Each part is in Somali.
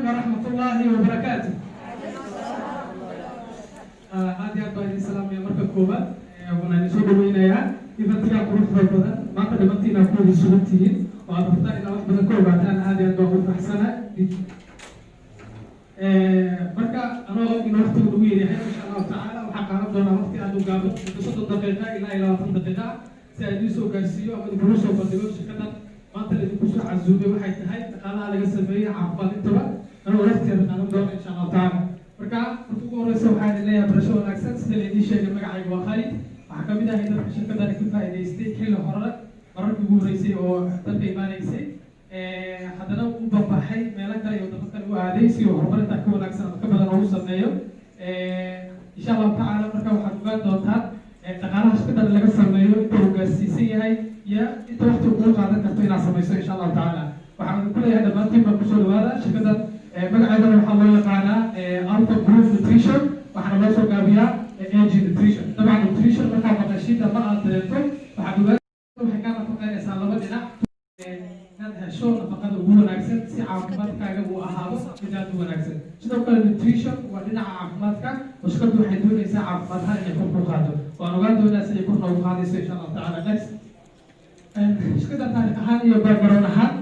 ورحمة الله وبركاته. Aad iyo aad baa idin salaamaya. Marka koowaad waan idin soo dhaweynayaa eventiga quruxda badan maanta dhimantiina ku wada sugan tihiin oo aad rabtaan inaad wax badan ka ogaataan. Aad iyo aad baan ugu faraxsanahay. Marka anoo og in waqtigu ugu yaryahay, insha Allahu tacaala waxaa qaadan doonaa waqti aad u gaaban, muddo 30 daqiiqa ilaa iyo 20 daqiiqa, si aan idiin soo gaarsiiyo ama idinkugu soo bandhigo shirkadan maanta laidinku soo casuumay waxay tahay, dhaqaalaha laga sameeyey, caafimaad intaba, anoo waqtigeeda qaadan doona insha Allahu tacaala. Marka marka ugu horeysa waxaan idin leeyahay barasho wanaagsan. Sida laidin sheegay, magacayga waa Khalid. Waxaa kamid ahay dadka shirkadani ka faa'iidaystay xilli hore, mararkii ugu horeysay oo dalka imaanaysay, haddana u babaxay meelo kale iyo wadamo kale u aaday si uu horumar intaa ka wanaagsan ama ka badan ugu sameeyo insha Allahu tacaala. Marka waxaad ogaan doontaan dhaqaalaha shirkadan laga sameeyo, inta uu gaarsiisan yahay iyo inta waqti kugu qaadan karto inaad samayso insha Allahu tacaala. Waxaan idinku leeyahay dhammaantiin baa kusoo dhawaada shirkadan. Magaceedana waxaa loo yaqaanaa Alpha Group Nutrition, waxaana loo soo gaabiyaa AG Nutrition. Dabcan nutrition markaa maqashid ama aad dareento, waxaad ogaan waxay kaa nafaqeynaysaa laba dhinac: inaad hesho nafaqada ugu wanaagsan si caafimaadkaaga uu ahaado mid aad u wanaagsan. Sidoo kale nutrition waa dhinaca caafimaadka oo shirkaddu waxay doonaysaa caafimaad ahaan inay kor ku qaado. Waan ogaan doonaa siday kor noogu qaadayso insha Allahu tacaala. Next. Shirkadda taarikh ahaan iyo background ahaan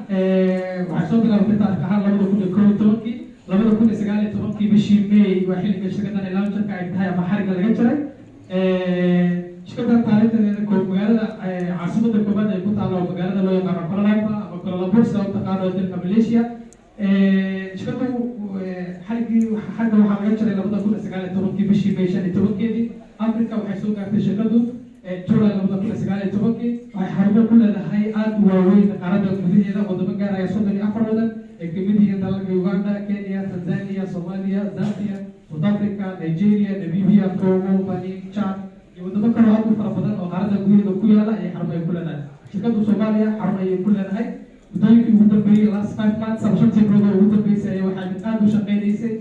waxay soo bilaabatay taarikh ahaan 2011-kii. 2019-kii bishii May waa xilliga shirkaddan launcherka ay tahay ama xariga laga jaray. Shirkaddan taariikhdeeda magaalada caasimadda koowaad ay ku taalo magaalada loo yaqaano Kuala Lumpur ama Kuala Lumpur sida u taqaano, dalka Malaysia. Shirkaddu xarigii xagga waxaa laga jaray 2019-kii bishii May 15-keedii. Africa waxay soo gaartay shirkaddu July 2019-kii. Waxay xarumo ku leedahay aada u waaweyn qaaradda gudaheeda, wadamo gaaraya 34 wadan, ay kamid yihiin dalalka Uganda, Kenya, Tanzania, Soomaaliya, Zambia, South Africa, Nigeria, Namibia, Togo, Benin, Chad iyo wadamo kaloo aad u fara badan oo qaaradda gudaheeda ku yaala ayay xarumo ay ku leedahay shirkaddu. Soomaaliya xarun ayay ku leedahay. Muddooyinkii ugu dambeeyey, last 5 months ama 5-tii bilood oo ugu dambeysay, ayaa waxay aada u shaqeynaysay.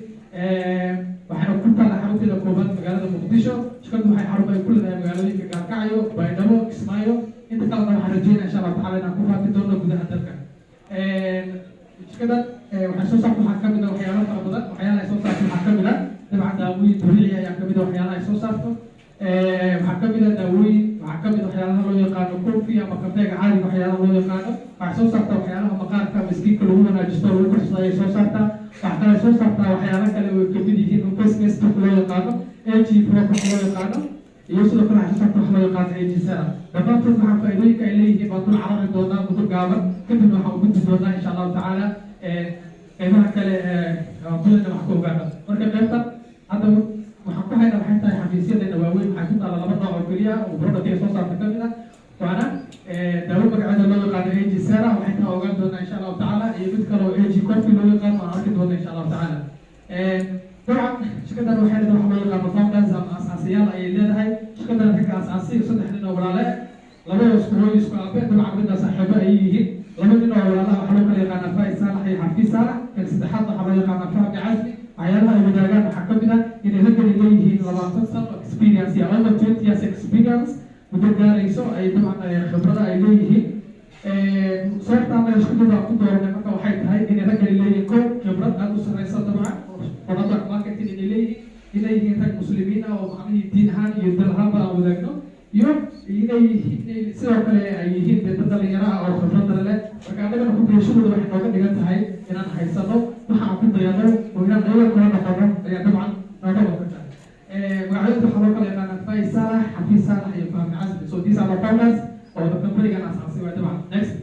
Waxayna ku taalla xarunteeda koobaad magaalada Muqdisho. Shirkaddu waxay xarun ay ku leedahay magaalooyinka Gaalkacyo, Baydhabo, Kismaayo. Inta kalena waxaan rajeynaya insha Allahu tacala inaan ku faafi doono gudaha dalka. Shirkaddan waxay soo saarto waxaa kamid ah waxyaalo fara badan. Waxyaalaha ay soo saarto waxaa kamid ah dabcan daawooyin dabiici ayaa kamid ah. Waxyaalaha ay soo saarto waxaa kamid ah daawooyin, waxaa kamid ah waxyaalaha loo yaqaano coffee ama kafeega caadiga waxyaalaha loo yaqaano. Waxay soo saartaa waxyaalaha maqaarka miskiinka lagu wanaajisto, lagu karsado ayay soo saartaa. Waxaa kale soo saartaa waxyaalo kale oo kamid yihiin face mask loo yaqaano, AG Pro wax loo yaqaano, iyo sidoo kale waxay soo saartaa wax loo yaqaano AG Serum. Dhammaantood waxaa faa'iidooyinka ay leeyihiin baan dul carari doonaa muddo gaaban, kadibna waxaan u gudbi doonaa insha Allahu tacaala qeybaha kale ee doonayna wax ka ogaano. Marka qaybtan hadda waxaan ku haynaa waxay tahay xafiisyadeena waaweyn. Waxay ku taalla laba nooc oo keliya oo product ay soo saarta kamid ah, waana daawo magaceeda loo yaqaano AG Serum, waxay taa ogaan doonaa insha Allahu tacaala, iyo mid kale oo AG Coffee loo yaqaano aan arki doona insha Allahu tacaala. Dabcan shirkaddan waxay leedahay wax loo yaqaano founders ama aasaasayaal ayay leedahay. Shirkaddan ragga aasaasay saddex nin oo walaale, laba isku hooyo isku aabe, dabcan midna saaxiibo ayay yihiin. Laba nin oo walaalaha waxaa loo kala yaqaanaa Faiz Saalax iyo Xafiis Saalax. Kan saddexaad waxaa loo yaqaanaa Fahmi Casmi. Waxyaalaha ay wadaagaan waxaa kamid ah inay raggani leeyihiin 20 sano experience iyo over 20 years experience, muddo gaarayso ay dabcan khibrada ay leeyihiin. Sababta anaga shirkadooda ku dooranay marka waxay tahay inay raggani leeyihiin ko khibrad aada u sarreysa, dabcan product marketing inay leeyihiin, inay yihiin rag muslimiin ah oo macnihii diin ahaan iyo dal ahaanba aan wadaagno, iyo inay inay sidoo kale ay yihiin dee dad dhalinyaro ah oo khibrada leh. Marka annagana ku dayashadooda waxay nooga dhigan tahay inaan haysano waxa aan ku dayano oo inaan ayaga kula noqono ayaa dabcan nooga wada tahay. Magacyadooda waxaa loo kala yaqaanaa Faiz Saalax, Xafiis Saalax iyo Fahmi Casmi. So these are the founders oo the company-gan asaasay waa dabcan. Next.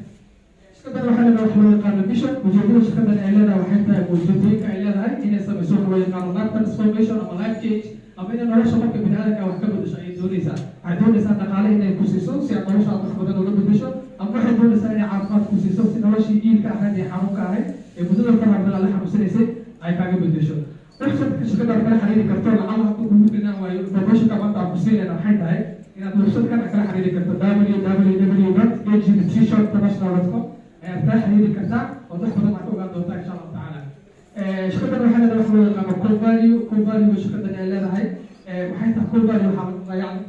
Shirkaddan waxay leedahay wax loo yaqaano mission. Ujeedada shirkaddan ay leedahay waxay tahay, ujeedooyinka ay leedahay, inay samayso wax loo yaqaano life transformation ama life change, ama inay nolosha qofka biniaadamka wax ka bedesho ayay doonaysaa. Waxay doonaysaa dhaqaale inay ku siiso si aad noloshaad wax badan uga bedesho, ama waxay doonaysaa inay caafimaad ku siiso si noloshii iilka ahayd iyo xanuunka ahayd ee muddada faraha badan aad la xanuunsanaysay ay kaaga bedesho. Website-ka shirkadda aad kala xiriiri karto, lacala hadduu kugu filnaan waayo informationka maanta aan ku siinayna, waxay tahay inaad website-kan kala xiriiri karto: www.agnutritioninternational.com ayaad kala xiriiri kartaa oo wax badan aad ka ogaan doontaa insha Allahu tacaala. Shirkaddan waxay leedahay wax loo yaqaano core value. Core value shirkaddan ay leedahay waxay tahay, core value waxaa laga, yani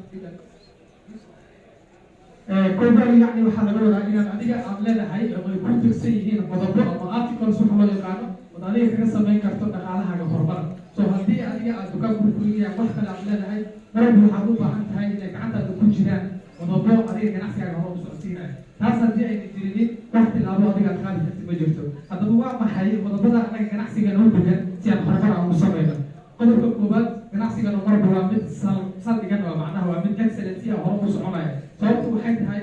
core value yani waxaa laga wadaa inaad adiga aad leedahay ama ay ku tirsan yihiin qodobo ama articles waxa loo yaqaano oo Ood adiga kaga samayn karto dhaqaalahaaga horumar. So haddii adiga aad dukaan kurkuliya, wax kale aad leedahay, marwalba waxaad u baahan tahay inay gacantaada ku jiraan qodobo adiga ganacsigaaga hore u socodsiinaya. Taas haddii ayna jirinin, wax tilaabo adiga aad qaadi karti ma jirto. Haddaba waa maxay qodobada annaga ganacsiga noo degan si aan horumar aan u samayno? Qodobka koowaad, ganacsigana marba waa mid sal saldhigan, waa macnaha waa mid excellency ah, hore u soconaya. Sababtu waxay tahay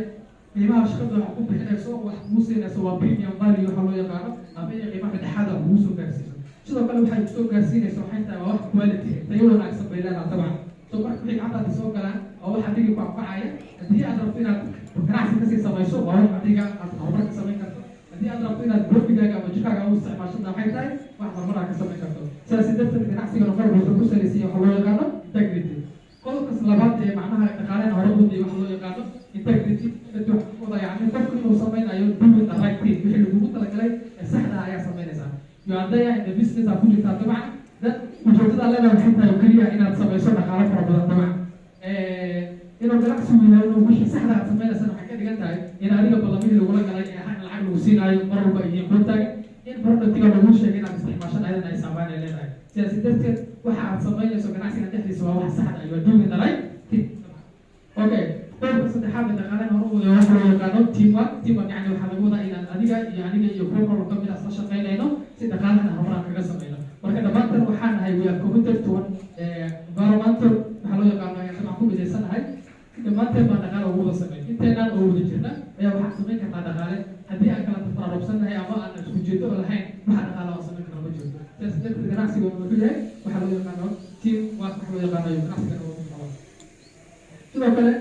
qiimaha shaqada wax ku bixinayso, wax kuu siinayso, waa premium value waxa loo yaqaano, ama inay qiimaha dhexaada kugu soo gaarsiiso. Sidoo kale waxay kusoo gaarsiinayso waxay tahay waa wax quality, tayo wanaagsan bay leedahay dabcan. So marka wixii gacantaada soo galaan waa wax adiga ku anfacaya. Haddii aad rabto inaad ganacsi kasii samayso, waa wax adiga aad horumar ka samayn karto. Haddii aad rabto inaad bodygaaga ama jirkaaga u isticmaashada, waxay tahay wax horumar aad ka samayn karto. Sidaas darteed ganacsigana marba wuxuu ku salaysan yahay waxa loo yaqaano integrity. Qodobkas labaad ee macnaha dhaqaalahan hore u waxa loo yaqaano integrity. Integrity waxa ku wada, yacni, qofku inuu samaynayo doing the right thing, wixii lagugu talagalay ee saxda ah ayaa samaynaysaa. You are there in the business aad ku jirtaa dabcan, dad ujeedada leedahay waxay tahay oo keliya inaad samayso dhaqaalo fara badan. Dabcan inuu ganacsigu yahay inuu wixii saxda aad samaynaysan waxay ka dhigan tahay in adiga ballamihii lagula galay ee ahaa in lacag lagu siinaayo mar walba iyo kuu taagan, in productiga lagu sheegay inaad isticmaashan ayadana ay saamaan ay leedahay. Sidaas darteed waxa aad samaynayso ganacsiga dhexdiisa waa wax saxda. You are doing the right thing. Okay, qodobka saddexaad ee dhaqaalaha hore u wada waxa loo yaqaano teamwork. Teamwork yani waxaa laga wadaa inaan adiga iyo aniga iyo kuwa kaloo kamid ah isla shaqaynayno si dhaqaalahan horumar aan kaga samayno. Marka dhammaantan waxaan nahay, we are committed to one environmental waxaa loo yaqaano, ayaan dabcan ku midaysanahay. Dhammaanteen baan dhaqaale ugu wada samayn, inteenaan oo wada jirna ayaa waxaan samayn karnaa dhaqaale. Haddii aan kala tafaraaruqsannahay ama aan isku jeedo oo lahayn, waxa dhaqaale aan samayn karna ma jirto. Sidaas darteed ganacsiga wuxuu yahay waxaa loo yaqaano team work, waxa loo yaqaano ganacsigana uu noqdo. Sidoo kale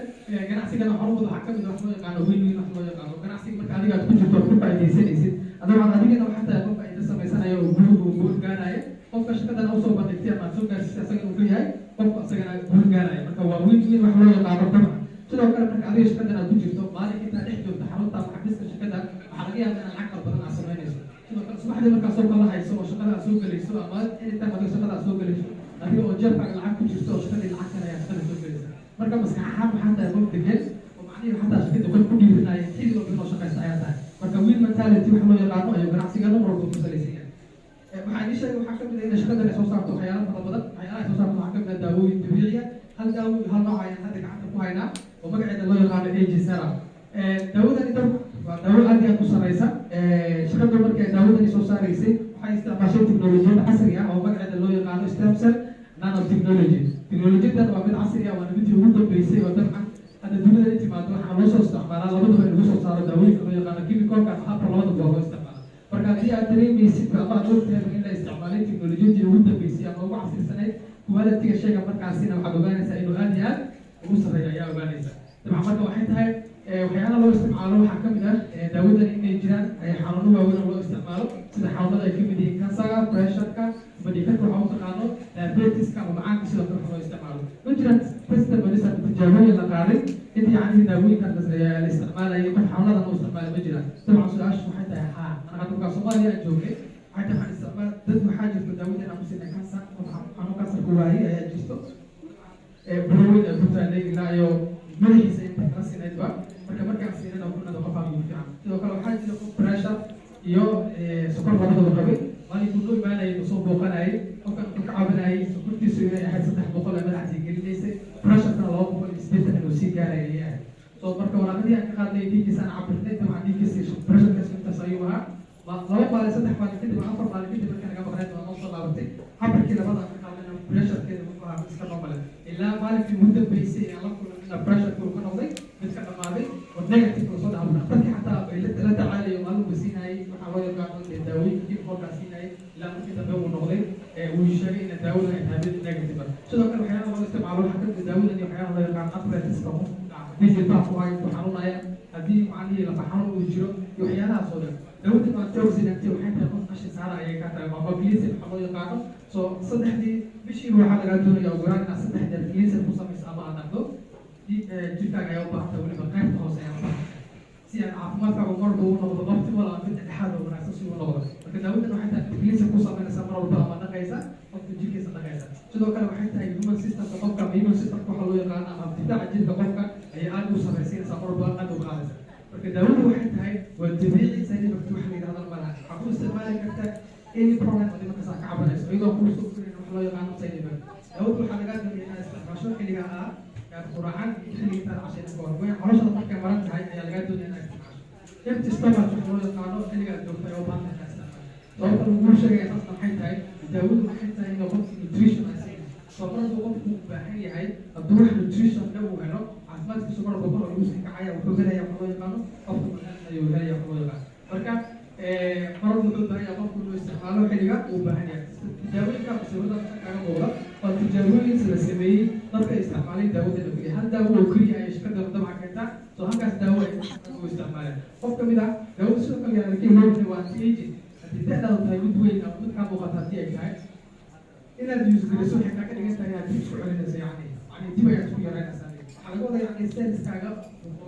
ganacsigana horumad waxaa kamid ah wax loo yaqaano win win. Wax loo yaqaano ganacsiga marka adiga aad ku jirto ood ku faa'iidaysanaysid, dabcan adigana waxaa tahay qof faa'iido samaysanaya oo guul oo guul gaaraya. Qofka shaqadana usoo bandhigtay ama aad soo gaarsiisay, asagana wuxuu yahay qofka asagana guul gaaraya. Marka waa win win wax loo yaqaano dabcan. Sidoo kale marka adiga shaqadan aad ku jirto, maalin intaa dhex joogto xarunta ama xafiiska shaqada, waxaa laga yaabaa inaad lacag fara badan aad samaynayso. Sidoo kale subaxdii markaa soo kala hayso oo shaqada aad soo gelayso, ama anytime adiga shaqada aad soo gelayso, adiga oo jeebkaaga lacag ku jirto oo shaqadii lacag ayaa shaqada soo gelaysa. Marka maskax ahaan waxaa tahay qof degan oo macnihii xataa shaqadii qof ku dhiirinaya xilli walba inoo shaqaysta ayaa tahay. Marka win mentality wax loo yaqaano ayuu ganacsigana mar walba ku salaysan yahay. Waxaan ii sheegay waxaa kamid ah inay shaqadan ay soo saarto waxyaalo fara badan. Waxyaalaha ay soo saarto waxaa kamid ah daawooyin dabiici ah. Hal daawo iyo hal nooc ayaan hadda gacanta ku haynaa oo magaceeda loo yaqaano AG Serum. Daawadani dab waa daawo aad iyo aad u sareysa. Shaqadu markay daawadani soo saaraysay waxay isticmaashay teknolojiyad casri ah oo magaceeda loo yaqaano stem cell nanotechnology. Teknolojiyadan waa mid casri ah, waana midii ugu dambeysay oo dabcan hadda dunida ay timaado. Waxaa loo soo isticmaalaa labadaba in lagu soo saaro daawooyinka loo yaqaano chemicalka ama habka, labadaba waa loo isticmaala. Marka haddii aad dareemaysid ama aad ogtahay in la isticmaalay teknolojiyadii ugu dambeysay ama ugu casrisaneyd, quality-ga shayga markaasina waxaad ogaanaysaa inuu aad iyo aad ugu sarreeyo ayaa ogaanaysa dabcan. Marka waxay tahay waxyaalaha loo isticmaalo waxaa kamid ah daawadan inay jiraan xanuuno waaweyn oo loo isticmaalo, sida xanuunada ay kamid yihiin kansarka, pressureka ama dhiigkarka waxaa u taqaano, diabetiska ama macaanka. Sidoo kale waxa loo isticmaalo, ma jiraan testimonies ama tijaabooyin la qaaday inta yacni daawooyinkan la isticmaalayay qof xanuunadan u isticmaalay ma jiraan? Dabcan su-aashu waxay tahay haa. Anaga hadda markaa Soomaaliya aan joognay, waxay tahay waxaan isticmaal dad waxaa jirto daawadan aan ku siinay kansar, qof xanuun kansarka waayay ayaa jirto, buroweyn ay ku taalay ilaa iyo madaxiisa inta kala siinaydba. Marka markaan siinana ku nado qof aad ugu fiican. Sidoo kale waxaa jira qof pressure iyo sokor labadaba qabay. Maalinkuu noo imaanayay, uu soo booqanayay, qofkan wuxuu ka cabanayay sokortiisu inay ahayd 300 ee madaxsii gelinaysay, pressurekana 280 inuu sii gaaraya ayay ahayd. So marka waraaqadii aan ka qaadnay, dhiiggiisa aan cabirnay, dabcan dhiiggiisa pressurekaas intaas ayuu ahaa. 2 maalin, 3 maalin kadib, 4 maalin kadib marka naga maqneyd waa noo soo laabatay. Cabirkii labada aan ka qaadnayna pressurekeeda wuxuu ahaa mid iska normal, ilaa maalinkii ugu dambeysay ee aan la kulmay pressureki uu ka noqday mid ka dhamaaday oo negative lasoo dhaco. Dhakhtarkii xataa ay la tacaalayo maalin uu siinayay waxaa loo yaqaano dee daawooyinka chemicalkaa siinayay, ilaa markii dambe uu noqday uu sheegay in daawadan ay tahay mid negative ah. Sidoo kale waxyaalaha loo isticmaalo waxaa kamid ah daawadan iyo waxyaalaha loo yaqaano arthritis-ka, haddii jilbaha ku hayo ku xanuunaya, haddii macnihii lafa xanuun uu jiro iyo waxyaalahaas oo dhan. Daawadan waa antioxidant, waxay tahay qof qashin saara ayay ka tahay, waa cleansing waxaa loo yaqaano. So saddexdii bishiiba waxaa lagaa doonaya ugu yaraan inaad 3 jeer cleansing ku samayso ama aad dhaqdo jirkaaga ayaa u baahanta, weliba qaybta hoose ayaa u baahanta, si aad caafimaadkaaga mar walba u noqdo optimal ama mid dhexdhexaad oo wanaagsan si uu noqdo. Marka daawadan waxay tahay mid cleansing ku samaynaysa mar walba ama dhaqaysa qofka jirkiisa dhaqaysa. Sidoo kale waxay tahay human systemka qofka ama immune systemka waxaa loo yaqaano ama difaaca jirka qofka ayay aad u sarraysiinaysaa, mar walba aad u qaadaysa. Marka daawadu waxay tahay waa dabiici, side effect waxa la yidhahdo malaha. Waxaa ku isticmaali kartaa any problem. Iyadoo kuu soo korin wax loo yaqaano side effect. Daawadu waxaa lagaa doonaya inaad isticmaasho xilliga aad quraacan iyo xilliga intaad cashayna ka hor. Way calooshaada markay maran tahay ayaa lagaa doonaya inaad isticmaasho. Empty stomach wax loo yaqaano xilliga aad joogto ayaa u baahan tahay inaad isticmaasho. Sababta laguu sheegaya taasna maxay tahay? Daawadu waxay tahay inuu qofki nutrition ay siinayso. Soo mar hadduu qofku u baahan yahay, hadduu wax nutrition dhan uu helo, caafimaadkiisu mar walba kor ayuu sii kacaya. Wuxuu helaya wax loo yaqaano optimal health ayuu helaya wax loo yaqaano. Marka mar walba wuxuu u baahan yahay qofku inuu isticmaalo xilliga uu u baahan yahay. Tijaabooyinka sawirada kaaga muuqda waa tijaabooyin la sameeyey dadka isticmaalay daawada la keliya. Hal daawo oo keliya ayay shirkadda dabcan keentaa. Soo halkaas daawo ay u isticmaaleen qof ka mid ah. Daawada sidoo kale yaa laga iloobin waa anti aging. Haddii da'daadu tahay mid weyn ama mid kaa muuqata haddii ay tahay, inaad use geliso waxay kaaga dhigan tahay inaad dib isku celinayso, yani dib ayaad isku yaraynaysaa. Waxaa laga wadaa, yani, cellskaaga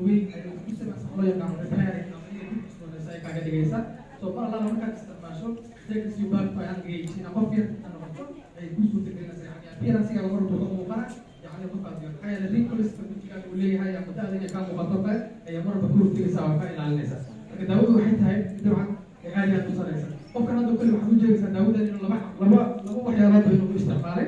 weyn ay ku samaysa wax loo yaqaano repairing ama inay dib isku ay kaaga dhigaysa. So mar allaala markaad isticmaasho, takes you back to young age, ina qof yar inta noqoto ay ku suurtagelinaysa. Yani appearance-gaaga mar walba wuxuu muuqana, yani, qofkaas yar. Maxaa yeelay, wrinkleska wejigaaga uu leeyahay ama da'da inay kaa muuqato kale ayaa mar walba ka hortegaysaa oo ka ilaalinaysa. Marka daawadu waxay tahay dabcan aad iyo aad u sareysa. Qofkan hadda kale waxaad u jeegaysaa daawadan inuu laba waxyaalood inuu u isticmaalay.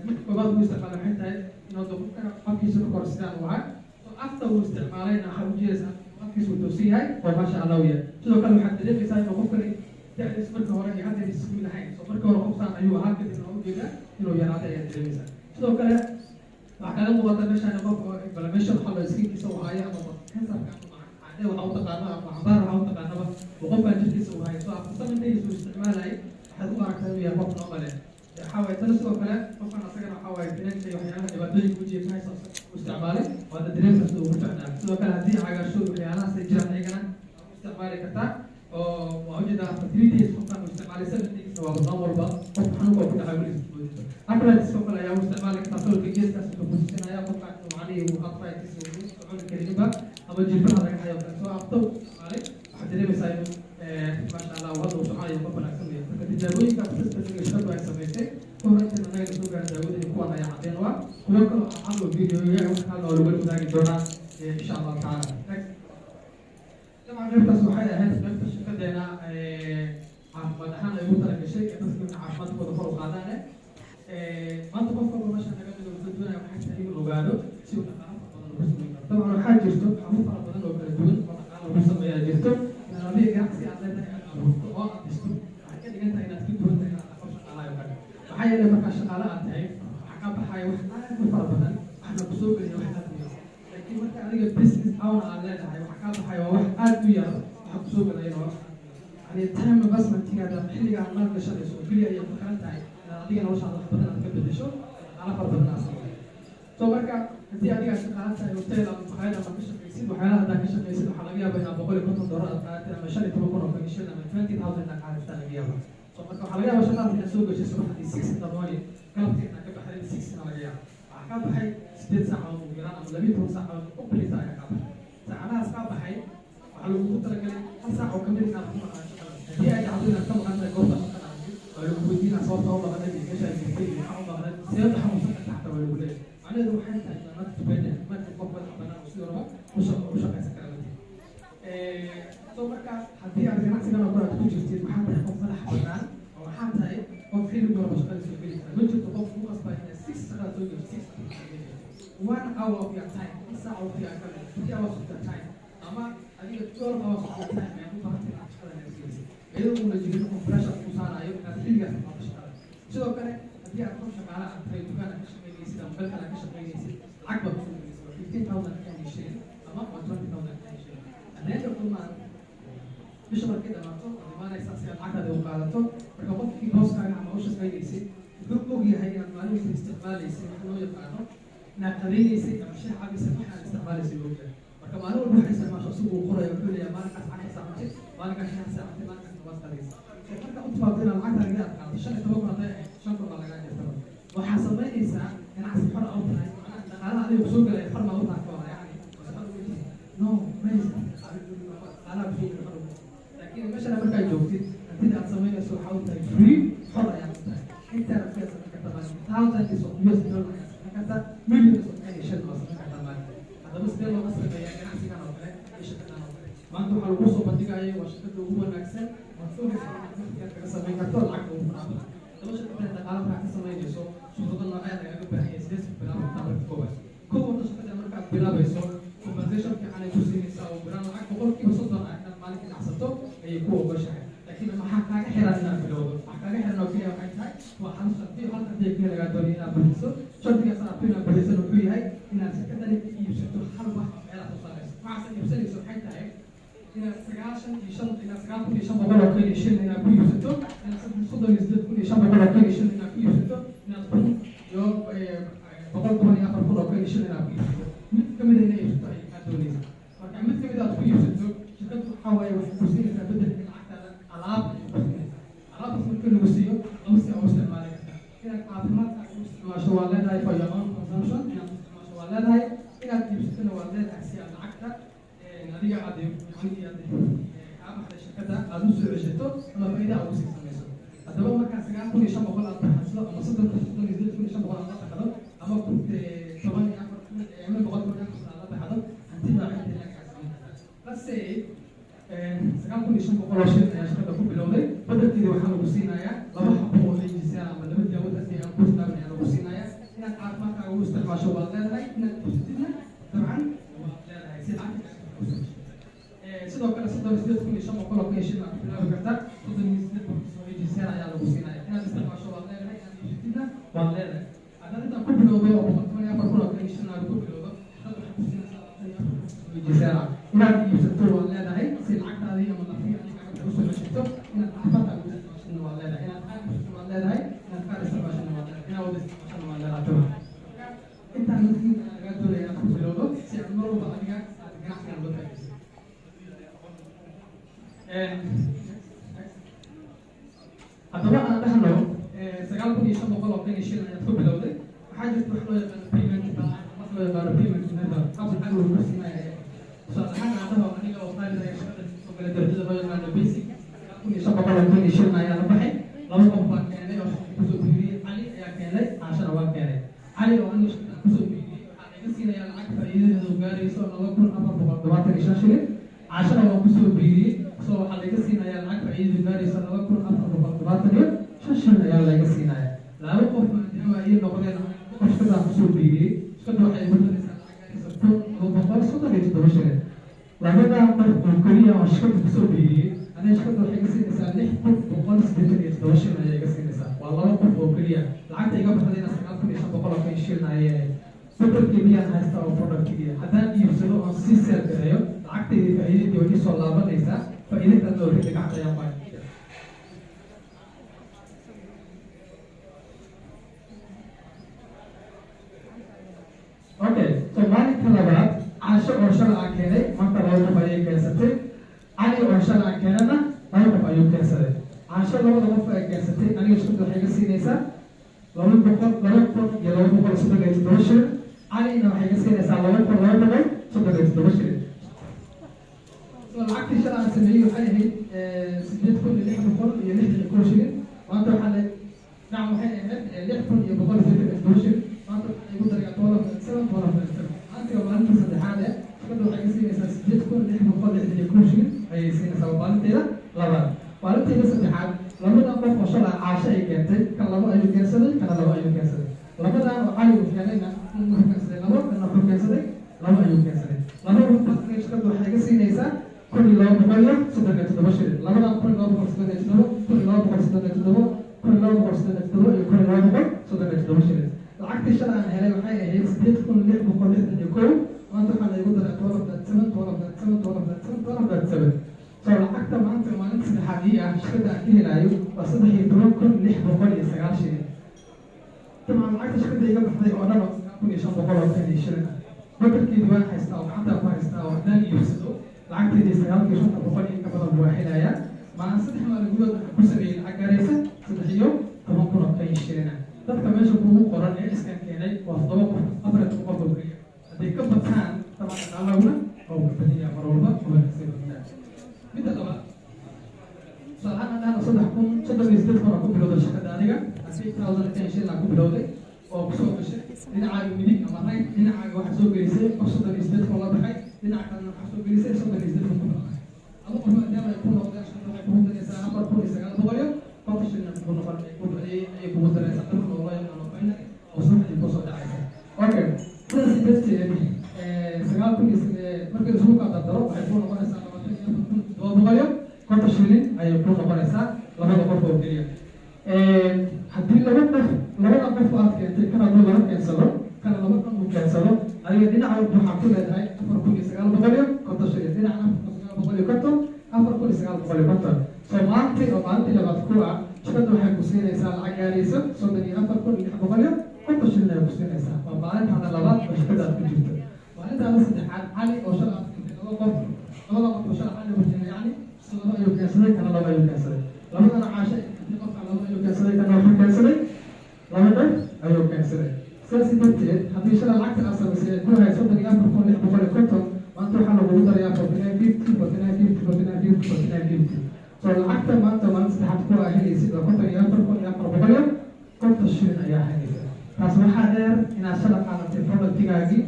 Midka koobaad uu isticmaalay waxay tahay inuu qofka afkiisa marka hore sidaan uu ahaa. So after uu isticmaalayna waxaad u jeedaysaa afkiisa uu toosan yahay oo maasha Allah u yahay. Sidoo kale waxaad dareemaysaa inuu qofkani da'diis marka hore iyo hadda isku mid ahayn. So marka hore qofsaan ayuu ahaa, kadibna waa ujeedaa inuu yaraaday ayaad dareemaysaa. Sidoo kale waxaa kaga muuqata meeshaan qof inflammation waxaa loo skinkiisa uu hayo ama kansarka ama cadde waxa u taqaano ama xambaar waxa u taqaanaba uu qofkan jirkiisa uu hayo. So after 7 days uu isticmaalayay, waxaad u aragtaa inuu yahay qof normal eh. Waxaa waaye tana sidoo kale qofkan asagana waxaa waaye finanka iyo waxyaalaha dhibaatooyinka wejiga ka haysa uu isticmaalay, waada dareemka sida ugu ficnaa. Sidoo kale haddii cagaarshow waxyaalahaas ay jiraan, ayagana waa u isticmaali kartaa. Oo waa ujeedaa after 3 days qofkan uu isticmaalay, 7 days waa normalba qof xanuunka ku dhacay weligiis moodinta. Arthritis oo kale ayaa u isticmaali kartaa. Sawirka geeskaas wuxuu kutusinaya qofkan inuu macnihii uu arthritis uu socon karinba ama jilbaha laga hayo kale. So after uu isticmaalay, waxaad dareemaysaa inuu, maasha Allah, uu hadda uu soconayo, qof wanaagsan weeye. Marka tijaabooyinka systemka shirkadu ay samaysay ka hor intan annaga soo gaarin daawadani, kuwan ayaa caddeyn u ah. Kuwo kale oo cad oo videoya wax kalena oo lagu wadaagi doonaa, insha Allahu tacaala. Dabcan qaybtaas waxay ahayd qaybta shirkadeena caafimaad ahaan ay ugu talagashay ee dadka in caafimaadkooda kor u qaadaan. Maanta qof walba meesha naga mid wuxuu doonaya waxay tahay inuu ogaado si uu dhaqaalo fara badan ugu sameyn karo. Dabcan waxaa jirto habab fara badan oo kala duwan oo dhaqaalo lagu sameeyaa jirto. Inaad adiga ganacsi aad leedahay aad abuurto oo aad dhisto waxay ka dhigan tahay inaad ka duwan tahay inaad qof shaqaalaha oo kale. Maxaa yeelay, markaa shaqaale aad tahay, waxaa kaa baxaya wax aad u fara badan, waxna kusoo geliya wax aad u yar. Laakiin marka adiga business owner aad leedahay, waxa kaa baxaya waa wax aad u yar, waxa kusoo gelayana waa wax aad u yar. Yani time investmentigaada ama xilliga aad maal gashanayso oo keliya ayay ku xiran tahay inaad adiga noloshaada wax badan aad ka bedesho, dhaqaalo fara badan aad samayso. So marka haddii adiga shaqaala tahay, hotel ama makhaayad ama ka shaqaysid, waxyaalaha haddaa ka shaqaysid, waxaa laga yaabaa inaad $150 aad qaadatid ama 15,000 oo commission ama 20,000 inaad qaadataa laga yaabaa. So marka waxaa laga yaabaa shaqada inaad soo gashay subaxdii 6 in the morning, galabtii inaad ka baxday 6 na laga yaaba. Waxaa kaa baxay 8 saacadood ugu yaraan ama 12 saacadood u bilisa ayaa kaa baxay. Saacadahaas kaa baxay waxaa lagugu talagalay hal saac oo kamid inaad ku maqnaan shaqada. Haddii ay dhacdo inaad ka maqan tahay goobta shaqada, waa lagu weydiinaa sababta u maqnayd iyo meesha ay jirtay iyo maxaa u maqnayd, seebta xanuunsan karta xataa waa lagu leeyahay. Macnaheedu waxay tahay you are not dependent marka qof madax banaan oo sidoo raba u shaqaysan kara matid. So marka haddii aad ganacsigan oo kale aad ku jirtid, waxaa tahay qof madax banaan oo waxaa tahay qof xilli walba shaqada soo geli kara. Ma jirto qof ku qasbaa inaad 6 shaqada soo geliso, 6. 1 hour of your time, hal saac waqtigaa ka mid, 3 hours of your time ama adiga 12 hours of your time ayaad u baahantay inaad shaqada inaad gelisid, iyadoo uuna jirin qof pressure ku saarayo inaad xilligaas timaado shaqada. Sidoo kale haddii aad qof shaqaale aad tahay, dukaan aad ka shaqaynaysid ama meel kale aad ka shaqaynaysid, lacag baad kusoo gelaysid, waa 15,000 Kenya shilling ama waa 20,000 Kenya shilling. At the end of the month, bisha markay dhamaato, waad imaanaysaa si aad lacagtaada u qaadato. Marka qofkii booskaaga ama u shaqaynaysay wuxuu og yahay inaad maalin walba isticmaalaysay wax loo yaqaano inaad qadaynaysay ama shaah cabaysay, waxa aad isticmaalaysay uu ogyahay. Marka maalin walba waxa isticmaasho isagu uu qoraya. Wuxuu leeyahay maalinkaas casha saacantay, maalinkaas shaah saacantay, maalinkaas waad qadaysay. So marka u timaado inaad lacagtaada aad qaadato, 15,000 hadday ahayd, 5,000 baa lagaa jirta. Waxaa samaynaysaa ganacsi xor ah u tahay, macnaha dhaqaalaha adiga kusoo gelaya xor maa u tahay ka wada, yani xor uma tihi, no maysa dhaqaalaha kusoo gelaya xor uma tihi. Laakiin meeshana markaad joogtid, hantida aad samaynayso waxaa u tahay free, xor ayaad u tahay. Intaa rabtiyaad samayn kartaa maalin, thousands of US dollar ayaad samayn kartaa, millions of Kenya shilling waad samayn kartaa maalin. Haddaba sidee looga sameeyaa ganacsigan oo kale iyo shirkadan oo kale? Maanta waxaa lagu soo bandhigaya waa shirkadda ugu wanaagsan waad soo haysaa inaad waqtigaad kaga samayn karto lacagta ugu faraha badan. Haddaba shirkaddan Waa hal shardi, hal shardi kaliya lagaa doonaya inaad buuxiso. Shardigaas aad inaad buuxisan wuxuu yahay inaad shirkadani ka iibsato hal wax oo meelaha soo saarayso. Waxaas iibsanayso waxay tahay inaad 95, inaad 9500 oo keliya shilin inaad ku iibsato, inaad 38,500 oo keliya shilin inaad ku iibsato, inaad 1,114,000 oo keliya shilin inaad ku iibsato. Mid kamid a inaad iibsato ay aad doonaysa. Marka mid kamid aad ku iibsato, shirkaddu waxaa waaye waxay ku siinaysaa bedelka lacagtaada alaab ayay ku siinaysaa. Alaabtaas marka lagu siiyo, laba si oo isticmaali kartaa: inaad caafimaadkaaga u isticmaasho waa leedahay, for your own consumption inaad isticmaasho waa leedahay, inaad iibsatona waa leedahay, si aad lacagta adiga aad yani aad kaa baxday shirkadda aad u soo ceshato ama faa'iida aad ugu sii samayso. Haddaba markaa 9500 aad baxayso, ama 38,500 aad la baxdo, ama 14,000 ama 114,000 aad la baxdo, hantida intay lacag samayn kartaa? Let's say 9500 oo shilin ayaa shirkadda ku bilowday. Badelkeeda waxaa lagu siinayaa laba xabo oo AGC ama laba daawad haddii aan ku taaban ayaa lagu siinayaa. Inaad caafimaadkaaga u isticmaasho waad leedahay, inaad iibsatidna dabcan waad leedahay, si lacagta usoo ceshato. Sidoo kale 38,500 oo kun shilin aad ku bilaabi kartaa, 38 boqol oo AGC ayaa lagu siinaya. Inaad isticmaasho waad leedahay, inaad iibsatidna waad leedahay. Haddaad intaa ku bilowdo oo 114,000 oo kun shilin aad ku bilowdo, shirkadda waxay ku siinaysaa 24 oo AGC. Inaad iibsato waad leedahay, si lacagtaadii ama lafii adiga usoo ceshato. Inaad caafimaadkaaga u isticmaashana waad leedahay, inaad qaar iibsato waad leedahay, inaad qaar isticmaashana waad leedahay, inaad wada isticmaashana waad leedahay. Dabcan intaan midkiin ayaa lagaa doonaya inaad ku bilowdo, si aad mar walba adiga aad ganacsigan uga faa'iidayso. Haddaba aan dhahno 9500 oo kun shilin ayaad ku bilowday. Waxaa jirta wax loo yaqaano payment plan, wax loo yaqaano payment method, hab lacag lagu siinaya. Tusaale ahaan aan dhaho aniga oo Khalid ayaa shaqada soo galay darajada loo yaqaano basic. 9500 oo kun shilin ayaa la baxay. Laba qof baa keenay oo shaqada kusoo biiriyey. Cali ayaa keenay, Caashana waa keenay. Cali oo aniga shaqada kusoo biiriyey waxaa iga siinaya lacag faa'iidadeedu gaarayso 2475 shilin. Caashana waan kusoo biiriyey, so waxaa laiga siinayaa lacag faa'iidadu gaarayso 2475 shilin ayaa laga siinaya. Laba qof maadaama ay noqdeen, qof shaqadaan kusoo biiriyey, shaqada waxay igu daraysaa lacag gaaraysa 1237 shilin. Labadaa qof oo keliya oo shaqada kusoo biiriyey, aniga shaqada waxay iga siinaysaa 6187 shilin ayay iga siinaysaa. Waa laba qof oo keliya. Lacagta iga baxdayna 9500 oo kun shilin ayay ahayd. Bedelkii miyaan haystaa oo productigii haddaan iibsado oon sii sell gareeyo, lacagtaydi faa'iidadii way isoo laabanaysaa, faa'iido kalena oo rida gacanta ayaan ku haysta. Okay, so maalinka labaad, Caasho oo shalay aan keenay maanta laba qof ayay keensatay. Cali oo shalay aan keenana laba qof ayuu keensaday. Caasho labada qof ay keensatay, aniga shirkadda waxay iga siinaysaa 200, 2237 shilin. Calina waxay iga siinaysaa 2237 shilin. So lacagtii shalay aan sameeyey waxay ahayd 8661 shilin. Maanta waxaa la nacam waxay ahayd 6187 shilin. Maanta waxaa igu darayaa 12.7, 12.7. Maanta waa maalinta saddexaad ee shirkadda waxay ka siinaysaa 8661 shilin ayay siinaysaa. Waa maalinteeda labaad. Maalinteeda saddexaad, labada qof oo shalay Caasho ay keentay, kan labo ayuu keensaday, kana labo ayuu keensaday. Labadan oo Cali uu keenayna, kan wuxuu keensaday labo, kana wuxuu keensaday labo ayuu keensaday. Laba shirkadda waxay iga siinaysaa 1237 shilin. Labadan 1237, 1237, 1237 iyo 1237 shilin. Lacagtii shalay aan helay waxay ahayd 8661. Maanta waxaa laygu daray 12.7, 12.7, 12.7, 12.7. So lacagta maanta maalinta saddexaad ii ah shirkadda aan ka helaayo waa 13,609 shilin. Dabcan lacagta shirkadda iga baxday oo dhan oo 9500 oo kun iyo shilin ah, bedelkeedii waan haystaa oo gacanta ku haystaa, oo haddaan iibsado lacagteedii sagaalkii shanta boqol iyo ka badan waa helayaa. Maalin 3 maalin gudahood waxaan ku sameeyey lacag gaaraysa 13,000 oo kun shilin ah. Dadka meesha kugu qoran ee iskan keenay waa toddoba qof, 14 qof oo keliya. Hadday ka bataan, dabcan dhaqaalahuna waa uu ka badan yahay mar walba, waa kasii badan. Midda labaad, tusaale ahaan haddaana 38,000 oo ku bilowday shirkadda adiga, 8,010 shilin ku bilowday oo kusoo gashay. Dhinacaaga midig ama right, dhinacaaga waxaa soo gelisay qof 38,000 la baxay, dhinaca kalena waxaa soo gelisay 38,000 ku baxay. Laba qof maadaama ay ku noqdeen, shirkadda waxay kugu daraysaa 4950 shilin kugu noqon ayay kugu daraysaa, dabcan oo loo yaqaano binary oo subaxdii kusoo dhacaysa. Okay, sidaas darteed 9000 iyo markii isugu kaa dardaro waxay ku noqonaysaa 24,750 shilin ayay ku noqonaysaa labada qof oo keliya. Haddii laba qof, labada qof aad keentay, kan hadduu laba keensado, kana laba kan uu keensado, adiga dhinaca walba waxaa ku leedahay 4,950 shilin. Dhinacna 4,950, 4,950. So maalintii oo maalintii labaad ku ah, shirkadda waxay ku siinaysaa lacag gaaraysa 34,650 shilin ay ku siinaysaa. Waa maalintaada labaad oo shirkadda aad ku jirto. Maalintaada saddexaad, Cali oo shalay aad keentay laba qof, labada qof oo shalay Cali uu keenay, yacni laba ayuu keensaday, kana laba ayuu keensaday. Labadana Caasho ay keentay, qofka laba ayuu keensaday, kana wuxuu keensaday laba qof ayuu keensaday. Sidaas darteed, haddii shalay lacagta aad samaysay ay ku ahayd 34,650, maanta waxaa lagugu darayaa 49.50, 49.50, 49.50, 49.50. So lacagta maanta, maalin saddexaad ku aa helaysid waa 54,450 shilin ayaa helaysa. Taas waxaa dheer inaad shalay qaadatay productigaagii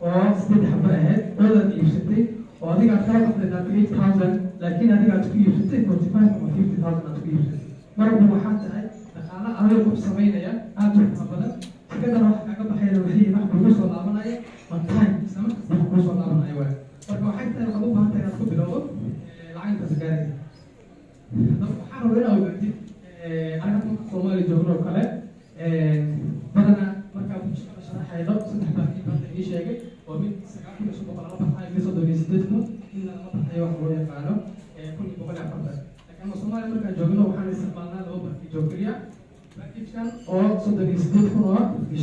oo sideed xabo ahayd oodaad iibsatay, oo adiga aad kala baxday 38,000, laakiin adiga aad ku iibsatay 45 ama 50,000 aad ku iibsatay. Mar walba waxaa tahay dhaqaale adiga qof samaynaya aada u fara badan. Shirkadana waxa kaaga baxayna wixii wax kugu soo laabanaya on time, isla markaas wax kugu soo laabanaya waay. Marka waxay tahay, waxaad u baahan tahay inaad ku bilowdo lacag intaas gaaraysa. Haddaba waxaan rabaa inaad ogaatid, anaga marka Soomaaliya joogno oo kale, badanaa markaa shaqada sharaxayno, saddex package baan ii sheegay, oo mid 9,500 lala baxayo, mid 38,000, midna lala baxayo wax loo yaqaano 1,140. Laakiin ama Soomaaliya markaan joogno, waxaan isticmaalnaa laba package oo keliya: packagekan oo 38,500 ah iyo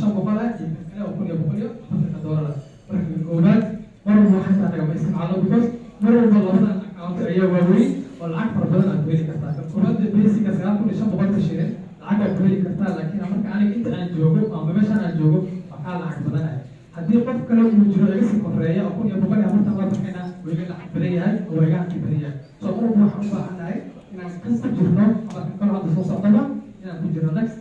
kan kale oo $1,140 ah. Marka koowaad, mar walba waxaan taa nagama isticmaalno, because mar walba labadan account ayaa waaweyn oo lacag fara badan aad ku heli kartaa. Kan koowaad basica 9,500-ka shilin lacag waad ku heli kartaa, laakiin marka aniga inta aan joogo ama meeshaan aan joogo waxaa lacag badanaya. Haddii qof kale uu jiro iga sii koreeya oo 1,140 la baxayna, wuu iga lacag badan yahay oo waa iga hanti badan yahay. So mar walba waxaan u baahannahay inaan kan ku jirno ama kan kaloo hadda soo socdaba inaan ku jirno. Next,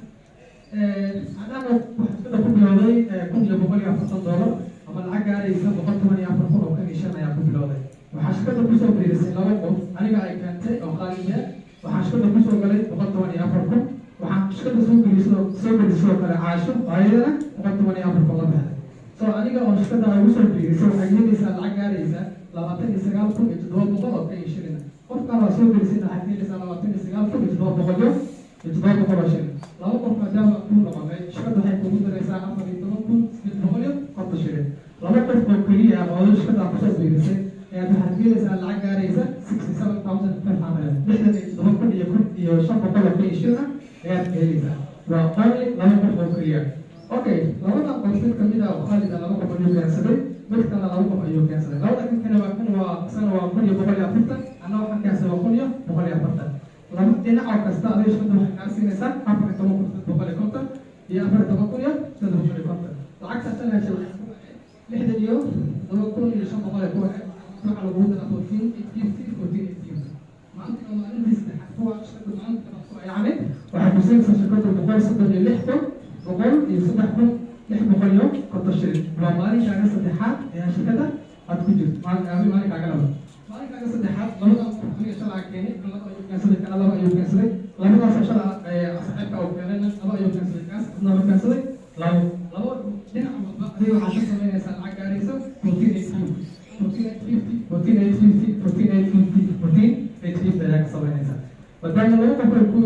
maadaama waxaa ku bilowday $1,140 ama lacag gaaraysa 114,000 oo kan iyo shan ayaa ku bilowday. Waxaa shirkadda kusoo biirisay laba qof, aniga ay keentay oo qaaliya. Waxaa shirkadda kusoo galay 114,000. Waxaa shirkadda soo gelisay sidoo kale Caasho oo ayadana 114,000 la baxday. So aniga oo shirkadda ay ugu soo biirisay, waxay helaysaa lacag gaaraysa 29,700 oo kan iyo shilin. Qofkaan waa soo gelisayna waxaad helaysaa 29,700 iyo 700 oo shilin. Laba qof maadaama kuu noqonay, shirkadda waxay kugu daraysaa 14,850 shilin. Laba qof oo keliya oo shirkadda kusoo biirisay ayaad waxaad helaysaa lacag gaaraysa 67,500, 67,500 oo kan iyo shilin ah ayaad helaysaa. Waa only laba qof oo keliya. Okay, labadan qof mid kamid ah oo Khaalid ah laba qof ayuu keensaday, mid kalena laba qof ayuu keensaday. Labada kan kale waa kan, waa isagana waa 1,140, anna waxaan keensaday waa 1,140. Laba dhinac oo kasta adiga shirkadda waxay kaa siinaysaa 14,750 iyo 14,750. Lacagta shan heshay waxay ku ahayd 67,500 ay ku ahayd. Waxaa lagugu daraa 14,850, 14,850. Maanta oo maalintii saddexaad kuwa shirkadda maalinta ku, yacni waxay ku siinaysaa shirkaddu 136,000, 103,650 shilin. Waa maalinkaaga saddexaad ayaa shirkadda aad ku jirto. Maalinkaaga labaad, maalinkaaga saddexaad, labadan qof aniga shalaa keenay, kan laba ayuu keensaday, kana laba ayuu keensaday. Labadaasoo shala saaxiibka uu keenayna laba ayuu keensaday, kaas adna wuxuu keensaday labo labo. Dhinac walba adiga waxaad ka samaynaysaa lacag gaaraysa 14,850, 14,850, 14,850, 14,850, 14,850 ayaa ka samaynaysaa. Maadaama laba qof ay ku,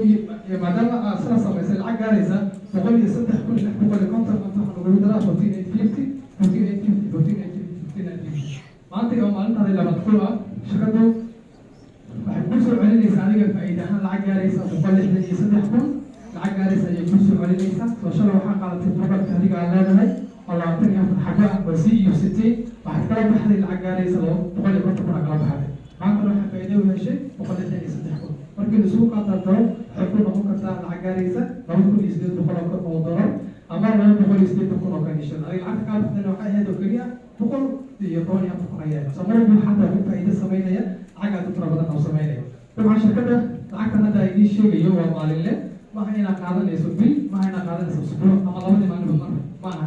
maadaama aad shala samaysay lacag gaaraysa 103,650, maanta waxaa lagugu daraa 14,850, 14,850, 14,850, 14,850. Maanta oo maalintaadii labaad ku ah, shirkaddu waxay kuu soo celinaysaa adiga faa'iida ahaan lacag gaaraysa 163,000. Lacag gaaraysa ayay kuu soo celinaysaa. Soo shalay waxaa qaadatay productka adiga aad leedahay oo 24 xabo ah, waa sii iibsatay, waxaad kala baxday lacag gaaraysa 250,000 aa kala baxday. Maantana waxaa faa'iido u heshay 163,000. Markii laisugu qaadardaro, waxay ku noqon kartaa lacag gaaraysa 2,800 oo dollar ama 280,000 oo kan iyo shan. Adiga lacagta kaa baxdayna waxay ahayd oo keliya 114,000 ayaa ahayd. So mar walba xataa mid faa'iido samaynaya lacag aad u fara badan oo samaynaya. Dabcan shirkadda lacagtan hadda idiin sheegayo waa maalinle. Maaha inaad qaadanayso bil, maaha inaad qaadanayso usbuuc ama labadii maalinba mar, maaha.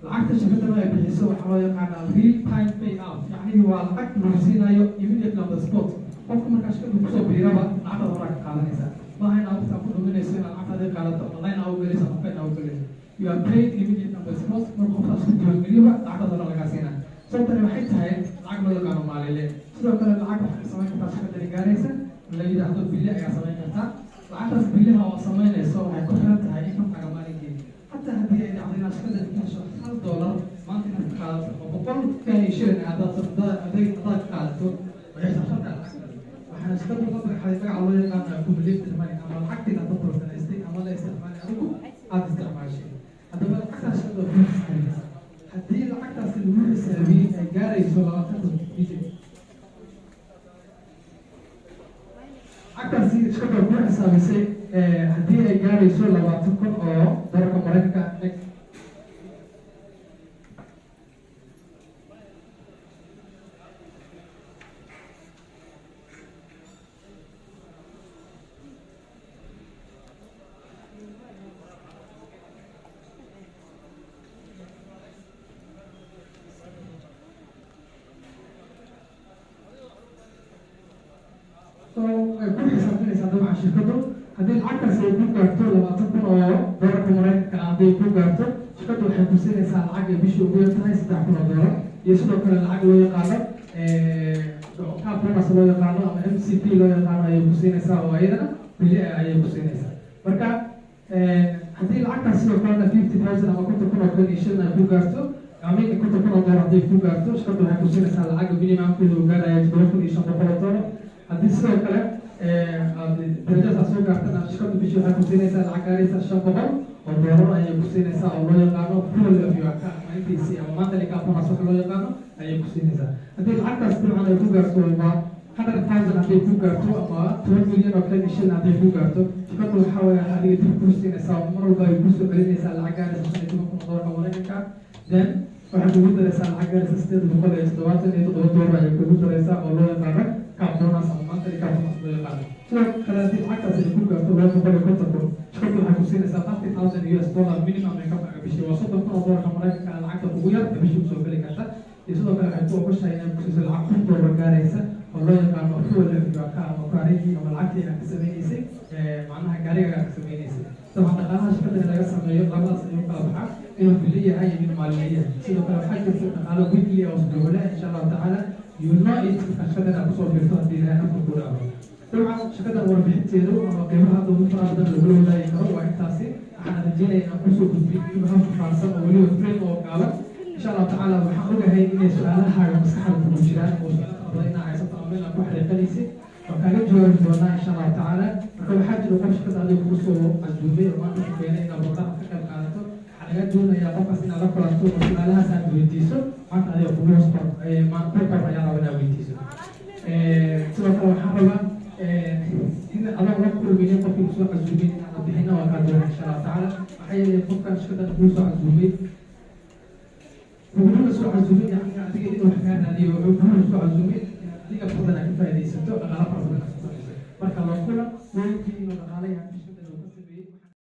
Lacagta shirkaddan ay bixiso waxaa loo yaqaanaa real time pay out, yacni waa lacag lagu siinayo immediately on the spot. Qofka markaa shirkadda kusoo biiraba lacagtaada horaa ka qaadanaysaa. Maaha inaad waqti ku dhuminayso inaad lacagtaada qaadato ama line aa u gelayso ama fen aa u gelayso. You are paid immediately on the spot. Marka qofkaas ku diiwaangeliyoba, lacagtaada hore lagaa siinaa. Sababtani waxay tahay lacag loo yaqaano maalinle. Sidoo kale lacag waxay samayn kartaa shirkaddani gaaraysa la yidhaahdo bille ayaa samayn kartaa. Lacagtaas bilaha oo samaynayso waxay ku xiran tahay income-kaaga maalinkii. Xataa haddii ay dhacdo inaad shirkadda ka hesho $1 maanta inaad ka qaadato ama 100 Kenya shilling haddaad ka qaadato, waxay xisaabsantahay lacagtaas. Waxaana shirkaddu la magaxday magaca loo yaqaano accumulated money, ama lacagtii aad totalgaraystay ama la isticmaalay, adigu aada isticmaashay. Haddaba lacagtaas shirkadda waa ku xisaabinaysaa. Haddii lacagtaasi lagu xisaabiyey ay gaarayso 20, lacagtaasi shirkadda ku xisaabisay haddii ay gaarayso 20,000 oo doolarka Maraykanka, so way ku xisaabinaysaa dabcan shirkaddu. Haddii lacagtaasi ay ku gaarto 20,000 oo doolarka Maraykanka ah, hadday ku gaarto, shirkaddu waxay ku siinaysaa lacag ay bishii ugu yar tahay $3,000, iyo sidoo kale lacag loo yaqaano car bonus loo yaqaano ama MCB loo yaqaano ayay ku siinaysaa, oo iyadana bili ayay ku siinaysaa. Marka haddii lacagtaas sidoo kalena 50,000 ama 50,000 oo Kenya shilin ay ku gaarto, amin, $50,000 hadday ku gaarto, shirkaddu waxay ku siinaysaa lacag minimumkeedu uu gaaraya $7,500. Haddii sidoo kale aad darajadaas aad soo gaartana, shirkaddu bishii waxay ku siinaysaa lacag gaaraysa $500 ayay ku siinaysaa, oo loo yaqaano fuel of your car ama MPC ama monthly car bonus waxa loo yaqaano ayay ku siinaysaa. Haddii lacagtaas dabcan ay ku gaarto waa 100,000 hadday ku gaarto ama 10 milyan oo Kenya shilin hadday ku gaarto, shirkaddu waxaa weeye adiga dib kuu siinaysaa oo mar walba ay kusoo celinaysaa lacag gaaraysa 15,000 oo doolarka Maraykanka. Then waxay kugu daraysaa lacag gaaraysa $877 ayay kugu daraysaa, oo loo yaqaano car bonus ama monthly car bonus loo yaqaano. Sidoo kale haddii lacagtaas ay ku gaarto 250,000, shirkaddu waxay ku siinaysaa $30,000 minimum ay ka baga bishii, waa 30,000 oo doolarka Maraykanka lacagta ugu yar ee bishii kusoo geli karta. Iyo sidoo kale waxay ku ogoshahay inay kusiiso lacag $1,000 gaaraysa oo loo yaqaano fuel of your car ama gaarigii ama lacagtii aad ka sameynaysay, macnaha gaariga aad ka sameynaysay. Dabcan dhaqaalaha shirkadda laga sameeyo labadaas ayuu kala baxaa, inuu bili yahay iyo inuu maalinle yahay. Sidoo kale waxaa jirta dhaqaalo weekly oo usbuucle. Insha Allahu tacaala you know it marka shirkaddan aad kusoo biirto, haddii Ilahay nafta ku dhaafo. Dabcan shirkaddan warbixinteedu ama qiimaha hadda ugu faraha badan lagula wadaagi karo waa intaasi. Waxaan rajeynaya inaan kusoo gudbiyo qiimaha faahfaahsan oo weliba frame oo gaaban. Insha Allahu tacaala waxaan ogahay inay su-aalahaaga maskaxda kugu jiraan oo su-aalo fara badan inaa haysato ama meel aad ku xariiqanaysid, waan kaaga jawaabi doonaa insha Allahu tacaala. Marka waxaa jira qof shirkadda adiga kugu soo casuumay oo maanta ku keenay inaad barnaamij ka qayb qaadato. Waxaa laga doonayaa qofkaas inaad la kulanto oo su-aalahaas aad weydiiso. Maanta adiga kugu hoos qor ku qor ayaa raba inaad weydiiso. Sidoo kale waxaan rabaa in adoon la kulminin qofkii kusoo casuumay inaad bixina, waa kaa doona insha Allahu tacaala. Maxaa yeelay qofkan shirkaddan kugu soo casuumay kuguna soo casuumay yani adiga inuu wax kaa raadiyo, wuxuu kugu soo casuumay inaad adiga furdan aad ka faaidaysato, dhaqaalo fara badan aad ku samayso. Marka loo kulan weyntii inuu dhaqaale yahay.